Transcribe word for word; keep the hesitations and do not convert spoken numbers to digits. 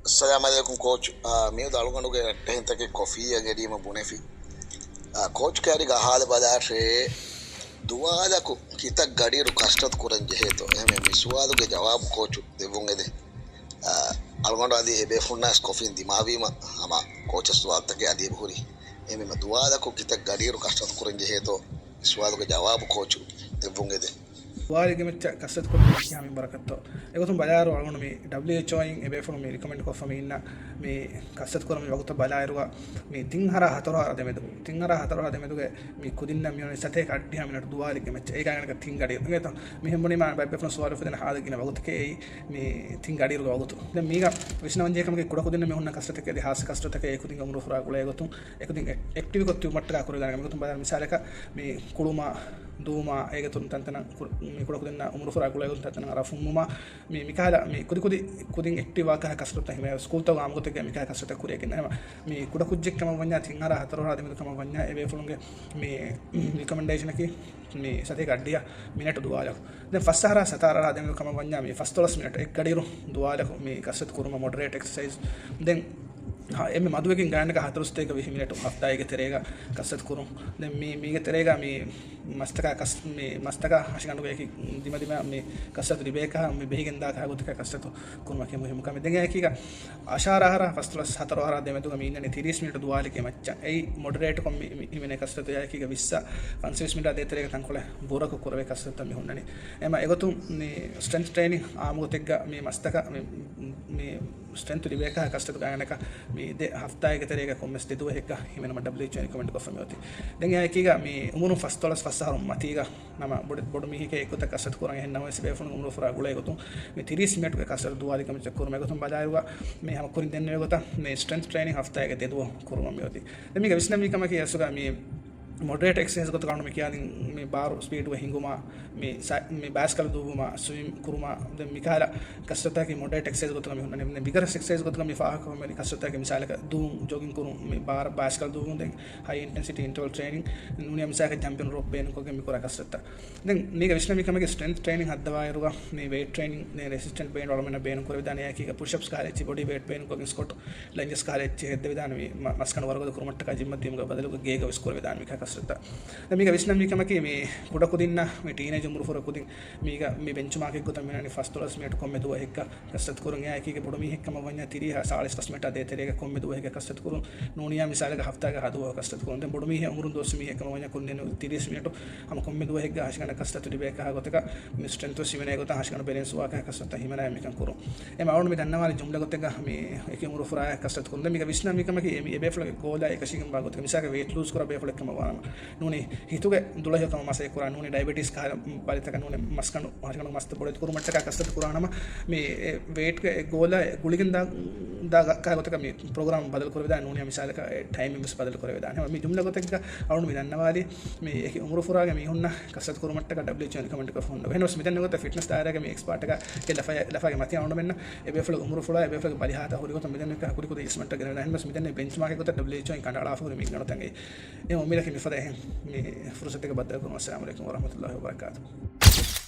އައްސަލާމު ޢަލައިކުމް ކޯޗް. އާ، މިއަދު އަޅުގަނޑުގެ އައްޓެހިންތަކެއް ކޮފީއަށް އެރީމަ ބުނެފި. އާ، ކޯޗްގެ އަރިގަ އަހާލެ ބަލާށޭ، ދުވާލަކު ކިތައް ގަޑިއިރު ކަސްރަތު ކުރަން ޖެހޭތޯ؟ އެހެންވެ މި ސުވާލުގެ ޖަވާބު ކޯޗު ދެއްވުން އެދެން. އާ، އަޅުގަނޑު އަދި އެ ބޭފުޅުންނާސް ކޮފީން ދިމާވީމަ ހަމަ ކޯޗަށް ސުވާލުތަކެއް އަދި އެބަހުރި. އެހެންވީމަ ދުވާލަކު ކިތައް ގަޑިއިރު ކަސްރަތު ކުރަން ޖެހޭތޯ؟ މި ސުވާލުގެ ޖަވާބު ކޯޗު ދެއްވުން އެދެން. ދުވާލެއްގެ މެއްޗަށް ކަސްރަތު ކުރުމަކީ ހަމަ ބަރަކަތްތޯ؟ އެގޮތުން ބަލާއިރު އަޅުގަނޑު މި ޑަބްލިއުއެޗްއޯއިން އެ ބޭފުޅުން މި ރިކޮމެންޑް ކޮށްފަ މި އިންނަ މި ކަސްރަތު ކުރުމަށް ވަގުތަށް ބަލާއިރުގަ މި ތިން އަހަރާ ހަތަރު އަހަރާ ދެމެދު، ތިން އަހަރާ ހަތަރު އަހަރާ ދެމެދުގެ މި ކުދިންނަށް މި އޮންނަނީ ސަތޭކަ އަށްޑިހަ މިނެޓް ދުވާލެއްގެ މެއްޗަށް. އޭގަ އަނެކަ ތިން ގަޑިއިރު. އިނގޭތޯ؟ މިހެން ބުނީމާ ބައެއް ބޭފުޅުން ސުވާލު އުފެދޭނެ ހާދަ ގިނަ ވަގުތަކޭ އެއީ މި ތިން ގަޑިއިރުގެ ވަގުތު. ދެން މީގަ ވިސްނަވަންޖެހޭ ކަމަކީ ކުޑަކުދިންނަށް މި ހުންނަ ކަސްރަތަކީ އަދި ހާއްސަ ކަސްރަތަކެއް އެ ކުދިންގެ އުމުރުފުރާ ގުޅޭގޮތުން އެކުދިން އެ-، އެކްޓިވްކޮށް ތިބުމަށްޓަކާ ކުރެވިދާނެ ކަމެއް. ގޮތުން ބަލާއިރު މިސާލަކަށް މި ކުޅުމާ، ދުވުމާ، އޭގެ އަތޮޅުން ތަންތަނަށް ކު-، މި ކުޑަކުދިންނަށް އުމުރުފުރާ ގުޅޭގޮތުން ތަންތަނަށް އަރާ ފުންމުމާ، މި، މިކަހަލަ މި ކުދިކުދި ކުދިން އެކްޓިވް ވާކަހަ ކަސްރަތަށް ހިމެނޭ ސްކޫލްތަކުގެ އާއްމުގޮތެއްގަ މިކަހަލަ ކަސްރަތަށް ކުރިޔަކީ ނަމަ، މި ކުޑަކުއްޖެއް ކަމަށް ވަންޏާ ތިން އަހަރާ ހަތަރު އަހަރާ ދެމެދު ކަމަށް ވަންޏާ އެ ބޭފުޅުންގެ މި ރިކޮމެންޑޭޝަނަކީ މި ސަތޭކަ އަށްޑިހަ މިނެޓް ދުވާލަކު. ދެން ފަސް އަހަރާ ސަތާރަ އަހަރާ ދެމެދު ކަމަށް ވަންޏާ މި ފަސްދޮޅަސް މިނެޓް އެއްގަޑިއިރު ދުވާލަކު މި ކަސްރަތު ކުރުމަށް މޮޑަރޭޓް އެކްސަސައިޒް. ދެން ހަ، އެންމެ މަދުވެގެން ގާތްގަނޑަކަށް ހަތަރު ސަތޭކަ ވިހި މިނެޓު ހަފްތާއެއްގެ ތެރޭގަ ކަސްރަތު ކުރުން. ދެން މި، މީގެ ތެރޭގަ މި މަސްތަކާ ކަސް-، މި މަސްތަކާ ހަށިގަނޑުގައި ދިމަދިމާ މި ކަސްރަތު ލިބޭކަހަ މި ބެހިގެންދާކަހަ ގޮތަކަށް ކަސްރަތު ކުރުމަކީ މުހިއްމު ކަމެއް. ދެން އެކީގަ އަށާރަ އަހަރާ ފަސްދޮޅަސް ހަތަރު އަހަރާ ދެމެދުގަ މި އިންނަނީ ތިރީސް މިނެޓް ދުވާލެއްގެ މެއްޗަށް. އެއީ މޮޑަރޭޓްކޮށް މި، މި ހިމެނޭ ކަސްރަތު. އެއާއެކީގަ ވިއްސަ ފަންސަވީސް މިނެޓާ ދޭތެރޭގަ ތަންކޮޅެއް ބުރަކު ކުރެވޭ ކަސްރަތުތައް މި ހުންނަނީ. އެމަ އެގޮތުން މި ސްޓްރެންތް ޓްރެއިނިން އާއްމުގޮތެއްގަ މި މަސްތަކަށް މި، މި ސްޓްރެންތު ލިބޭކަހަ ކަސްރަތު ގާތްގަނޑަކަށް މި ދެ ހަފްތާއެއްގެ ތެރޭގަ ކޮންމެސް ދެ ދުވަހެއްގަ ހިމެނުމަށް ޑަބްލިއުއެޗްއޯ ރިކޮމެންޑް ކޮށްފަ މިއޮތީ. ދެން އެއާއެކީގަ މި އުމުރުން ފަސްދޮޅަސް ފަސް އަހަރުން މަތީގަ ނަމަ ބޮޑު، ބޮޑު މީހެކޭ އެއްގޮތަށް ކަސްރަތު ކުރަން އެހެން ނަމަވެސް ބޭފުޅުން އުމުރުފުރާ ގުޅޭ ގޮތުން މި ތިރީސް މިނެޓުގެ ކަސްރަތު ދުވާލި ކަމަށް ކުރުމެއް ގޮތުން ބަލާއިރުގަ މި ހަމަ ކުރިން ދެންނެވި ގޮތަށް މި ސްޓްރެންތް ޓްރެއިނިން ހަފްތާއެއްގެ ދެ ދުވަހު ކުރުމަށް މިއޮތީ. ދެން މީގަ ވިސްނަންވީ ކަމަކީ އަސްލުގަ މި މޮޑަރޭޓް އެކްސަސައިޒް ގޮތުގަ މި ކިޔާދިން މި ބާރު ސްޕީޑުގަ ހިނގުމާ، މި ސަ-، މި ބައިސްކަލް ދުއްވުމާ، ސްވިމް ކުރުމާ، ދެން މިކަހަލަ ކަސްރަތަކީ މޮޑަރޭޓް އެކްސަސައިޒް ގޮތުގަ މި ހުންނަނީ. ދެން ވިގަރަސް އެކްސަސައިޒް ގޮތުގަ މި ފާހަގަކޮށްފަ މި ކަސްރަތަކީ މިސާލަކަށް ދުވުން، ޖޮގިން ކުރުން، މި ބާރަށް ބައިސްކަލް ދުއްވުން، ދެން ހައި އިންޓެންސިޓީ އިންޓަވަލް ޓްރެއިނިން، ނޫނީ މިސާލަކަށް ޖަމްޕިން ރޯޕް ބޭނުންކޮށްގެން މި ކުރާ ކަސްރަތައް. ދެން މީގަ ވިސްނަންވީ ކަމަކީ ސްޓްރެންތް ޓްރެއިނިން ހައްދަވާއިރުގަ މި ވެއިޓް ޓްރެއިނިން ދެން ރެސިސްޓެންޓް ބޭންޑް އަޅުމެންނަށް ބޭނުން ކުރެވިދާނެ. އެއާއެކީގަ ޕުޝްއަޕްސް ކަހަލަ އެއްޗިހި ބޮޑީ ވެއިޓް ބޭނުންކޮށްގެން ސްކޮޓް ލަންޖަސް ކަހަލަ އެއްޗިހި ހެއްދެވިދާނެ މި މަ-، މަސްގަނޑު ވަރުގަދަ ކުރުމަށްޓަކާ ޖިއްމަށް ދިޔުމުގަ ބަދަލުގަ ގޭގަ ވެސް ކުރެވިދާނެ މި ކަސްރަތައް. ދެން މީގަ ވިސްނަންވީ ކަމަކީ މި ކުޑަކުދިންނަށް މި ޓީނޭޖް އުމުރުފުރަ ކުދިން މީގަ މި ބެންޗްމާކެއް ގޮތަށް މި އިންނަނީ ފަސްދޮޅަސް މިނެޓް ކޮންމެ ދުވަހެއްގަ ކަސްރަތު ކުރުން. އެއާއެކީގަ ބޮޑުމީހެއް ކަމަށް ވަންޏާ ތިރީހަ ސާޅީސް ފަސް މިނެޓާ ދޭތެރޭގަ ކޮންމެ ދުވަހެއްގަ ކަސްރަތު ކުރުން. ނޫނިއްޔާ މިސާލަކަށް ހަފްތާގަ ހަ ދުވަހު ކަސްރަތު ކުރުން. ދެން ބޮޑުމީހެއް އުމުރުން ދުވަސްވީ މީހެއް ކަމަށް ވަންޏާ ކުރިން ދެން ތިރީސް މިނެޓު ހަމަ ކޮންމެ ދުވަހެއްގަ ހަށިގަނޑަށް ކަސްރަތު ލިބޭ ކަހަ ގޮތަކަށް މި ސްޓްރެންތު ވެސް ހިމެނޭ ގޮތަށް ހަށިގަނޑު ބެލެންސް ވާކަހަ ކަސްރަތަށް ހިމެނާ މިކަން ކުރުން. އެމަ އަޅުގަނޑު މި ދަންނަވާލި ޖުމްލަ ގޮތެއްގަ މި އެކި އުމުރު ފުރާ ކަސްރަތު ކުރުން. ދެން މީގަ ވިސްނަންވީ ކަމަކީ އެ މި އެ ބޭފުޅުގެ ގޯލާ އެކަށީގެންވާ ގޮތަކަށް. މިސާލަކަށް ވެއިޓް ލޫސް ކުރާ ބޭފުޅެއް ކަމަށް ވާނަމަ ނޫނީ ހިތުގެ ދުޅަހެޔޮ ކަމަށް މަސައްކަތް ކުރާ، ނޫނީ ޑައިބެޓީސް ކަހަލަ ބަލިތަކަށް، ނޫނީ މަސްގަނޑު ހަށިގަނޑު މަސްތައް ބޮޑެތި ކުރުމަށްޓަކާ ކަސްރަތު ކުރާނަމަ، މި އެ ވެއިޓްގެ އެ ގޯލާ އެ ގުޅިގެން ދާ، ދާ ކަހަ ގޮތަކަށް މި ޕްރޮގްރާމް ބަދަލު ކުރެވިދާނެ، ނޫނީ މިސާލަކަށް އެ ޓައިމިން ވެސް ބަދަލު ކުރެވިދާނެ. މި ޖުމްލަ ގޮތެއްގަ އަޅުގަނޑު މި ދަންނަވާލީ މި އެކި އުމުރު ފުރާގެ މީހުންނަށް ކަސްރަތު ކުރުމަށްޓަކާ ޑަބްލިއުއެޗްއޯ ރިކޮމެންޑް ކޮށްފަ ހުންނަ. އެހެންވެސް މިދެންނެވި ގޮތަށް ފިޓްނަސް ދާއިރާގެ މި އެކްސްޕާޓަކަށް އެ ލަފަޔަށް، ލަފާގެ މަތިން އަޅުގަނޑުމެންނަށް އެ ބޭފުޅުގެ އުމުރު ފުޅާ އެ ބޭފުޅުގެ ބަލިހާތައް ހުރި ގޮތުން މިދެންނެވި ކުދި ކުދި އިސްމަންޓަށް ގެނެވެދާނެ. އެހެންވެސް މިދެންނެވި ބެންޗްމާކެއް ގޮތަށް ޑަބްލިއުއެޗްއޯއިން ކަނޑައަޅާފަ ހުރި މި ގަނޑުތައް އެއީ. އެ އުއްމީދަކީ މިފަދަ އެހެން މި ފުރުސަތެއްގެ ބައްދަލުކުރުން. އައްސަލާމު ޢަލައިކުމް ވަރަޙްމަތުﷲި ވަބަރަކާތުހު.